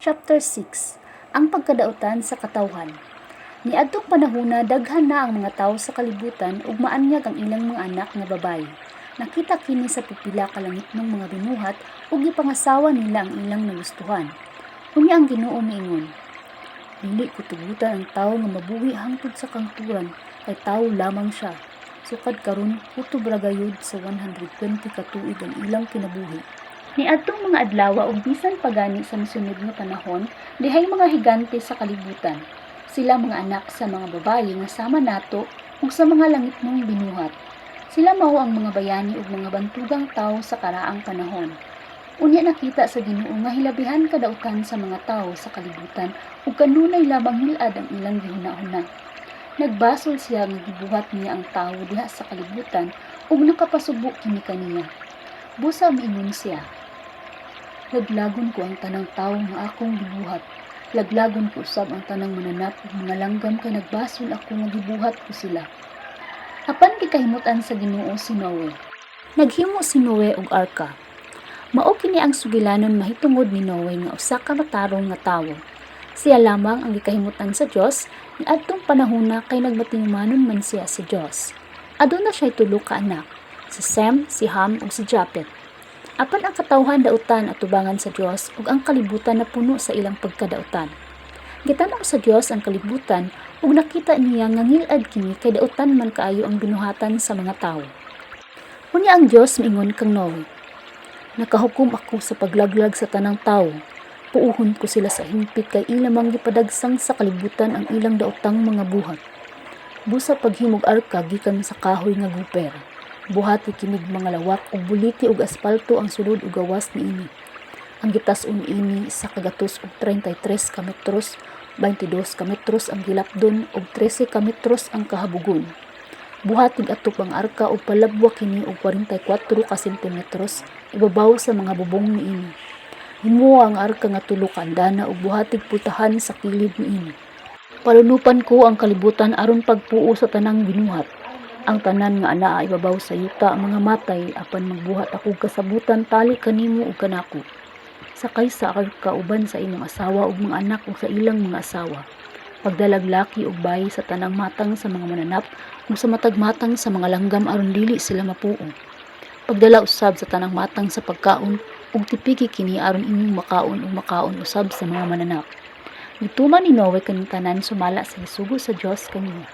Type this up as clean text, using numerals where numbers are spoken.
Chapter 6. Ang pagkadautan sa katawhan. Niadtong panahuna, daghan na ang mga tawo sa kalibutan ug maanyag ang ilang mga anak nga babayi. Nakita kini sa pipila ka langitnong mga binuhat ug gipangasawa nila ang ilang nagustuhan. Unya ang Ginoo miingon, "Dili ko tugutan ang tawo nga mabuhi hangtod sa kahangturan kay tawo lamang siya." Sukad karon, kutob ra gayud sa 120 ka tuig ang ilang kinabuhi. Niadtong mga adlawa ug bisan pa gani sa mosunod nga panahon, dihay mga higante sa kalibutan. Sila mga anak sa mga babaye nga sama nato ug sa mga langitnong binuhat. Sila mao ang mga bayani ug mga bantugang tawo sa karaang panahon. Unya nakita sa Ginoo nga hilabihan kadautan sa mga tawo sa kalibutan ug kanunay lamang hil-ad ang ilang gihunahuna. Nagbasol siya nga gibuhat niya ang tawo diha sa kalibutan ug nakapasubo kini kaniya. Busa miingon siya, "Laglagon ko ang tanang tawo nga akong gibuhat. Laglagon ko usab ang tanang mananap ug mga langgam kay nagbasol ako nga gibuhat ko sila." Apan gikahimut-an sa Ginoo si Noe. Naghimo si Noe og arka. Mao kini ang sugilanon mahitungod ni Noe nga usa ka matarong nga tawo. Siya lamang ang gikahimut-an sa Dios niadtong panahona kay nagmatinumanon man siya sa Dios. Aduna siya'y tulo ka anak, si Sem, si Ham ug si Japet. Apan ang katawhan dautan atubangan sa Dios ug ang kalibutan napuno sa ilang pagkadautan. Gitan-aw sa Dios ang kalibutan ug nakita niya nga ngil-ad kini kay dautan man kaayo ang binuhatan sa mga tawo. Unya ang Dios miingon kang Noe, "Nakahukom ako sa paglaglag sa tanang tawo. Puohon ko sila sa hingpit kay ila mang gipadagsang sa kalibutan ang ilang daotang mga buhat. Busa paghimog arka gikan sa kahoy nga gopher. Buhati kinig mga lawak ug buliti og aspalto ang sulod ug gawas niini. Ang gitas-on niini isa ka gatos og 33 ka metros, 22 ka metros ang gilapdon ug 13 ka metros ang kahabogon. Buhatig atop ang arka ug palabwa kini og 44 ka sentimetros ibabaw sa mga bubong niini. Himoa ang arka nga tulo ka andana ug buhatig pultahan sa kilid niini. Palunupan ko ang kalibutan aron pagpuo sa tanang binuhat. Ang tanan nga anaa ibabaw sa yuta mga matay, apan magbuhat akog kasabutan tali kanimo ug kanako. Sakay sa arka uban sa imong asawa ug mga anak ug sa ilang mga asawa. Pagdalag laki ug bayi sa tanang matang sa mga mananap ug sa matag matang sa mga langgam aron dili sila mapuo. Pagdala usab sa tanang matang sa pagkaon ug tipigi kini aron inyong makaon ug makaon usab sa mga mananap." Gituman ni Noe kaning tanan sumala sa gisugo sa Dios kaniya.